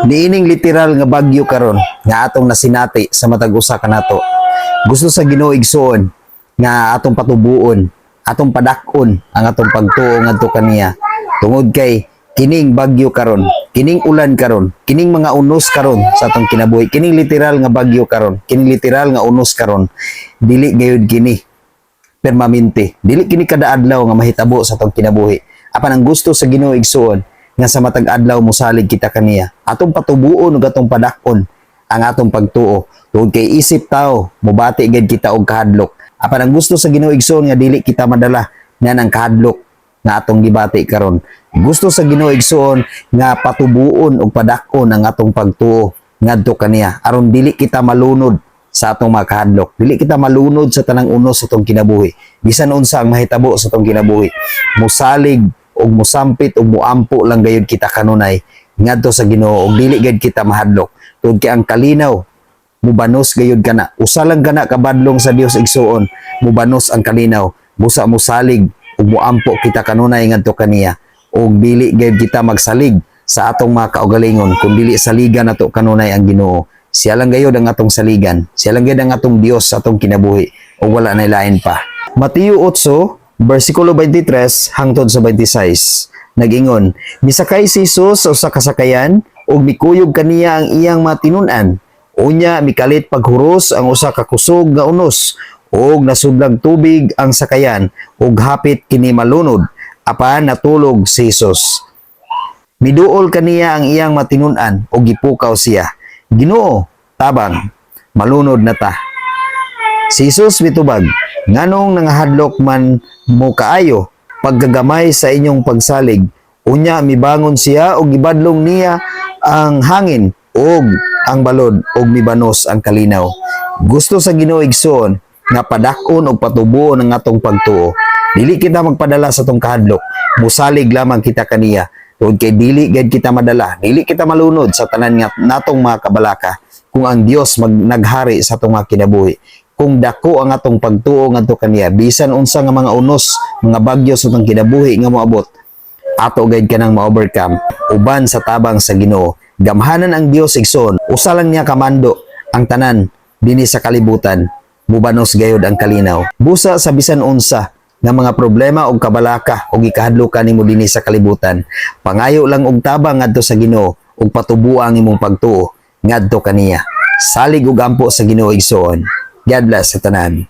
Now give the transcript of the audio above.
Niining literal nga bagyo karon nga atong nasinati sa matag usa kanato. Gusto sa Ginoo, igsuon, nga atong patubuon, atong padak-on ang atong pagtuo ngadto kaniya. Tungod kay kining bagyo karon, kining ulan karon, kining mga unos karon sa atong kinabuhi, kining literal nga bagyo karon, kining literal nga unos karon, dili gayud kini permanente. Dili kini kada adlaw nga mahitabo sa atong kinabuhi. Apan ang gusto sa Ginoo, igsuon, nga sa matag adlaw mosalig kita kaniya. Atong patubuon ug atong padak-on ang atong pagtuo. Tungod kay isip tao, mobati gid kita og kahadlok. Apan ang gusto sa Ginoo, igsuon, nga dili kita madala nga ng kahadlok nga atong gibati karon. Gusto sa Ginoo, igsuon, nga patubuon ug padak-on ang atong pagtuo ngadto kaniya aron dili kita malunod sa atong mga kahadlok. Dili kita malunod sa tanang unos sa atong kinabuhi. Bisan unsa ang mahitabo sa atong kinabuhi, musalig ug musampit ug muampo lang gayud kita kanunay ngadto sa Ginoo ug dili gayud kita mahadlok. Tungod kay ang kalinaw mubanos gayud kana. Usa lang kana kabadlong sa Dios, igsuon, mubanos ang kalinaw. Busa musalig ug muampo kita kanunay ngadto kaniya ug dili gayud kita magsalig sa atong mga kaugalingon kun dili saligan nato kanunay ang Ginoo. Siya lang gayud ang atong saligan. Siya lang gayud ang atong Dios sa atong kinabuhi ug wala na lain pa. Mateo 8 versikulo 23 hangtod sa 26 nag-ingon, "Misakay si Jesus sa usa ka sakayan ug mikuyog kaniya ang iyang mga tinun-an. Unya mikalit paghuros ang usa ka kusog nga unos ug nasudlag tubig ang sakayan ug hapit kini malunod, apan natulog si Jesus. Miduol kaniya ang iyang matinun-an ug gipukaw siya, 'Ginoo, tabang, malunod na ta.' Si Jesus mitubag, 'Nganong nangahadlok man mo kaayo? Pagkagamay sa inyong pagsalig.' Unya mibangon siya ug gibadlong niya ang hangin ug ang balod ug mibanos ang kalinaw." Gusto sa Ginoo, igsoon, nga padak-on ug patubuon ang atong pagtuo. Dili kita magpadala sa atong kahadlok. Musalig lamang kita kaniya. Tungod kay dili gayud kita madala, dili kita malunod sa tanan nga natong mga kabalaka kung ang Dios mag naghari sa atong mga kinabuhi. Kung dako ang atong pagtuo ngadto kaniya, bisan unsa nga mga unos, mga bagyo sa atong kinabuhi nga moabot, ato gayud kanang ma-overcome uban sa tabang sa Ginoo. Gamhanan ang Dios, igsoon. Usa lang niya kamando ang tanan dinhi sa kalibutan, mubanos gayud ang kalinaw. Busa sa bisan unsa nga mga problema og kabalaka og gikahadlokan nimo dinhi sa kalibutan, pangayo lang og tabang ngadto sa Ginoo ug patubuan ang imong pagtuo ngadto kaniya. Salig ug ampo sa Ginoo, igsoon. God bless sa tanan.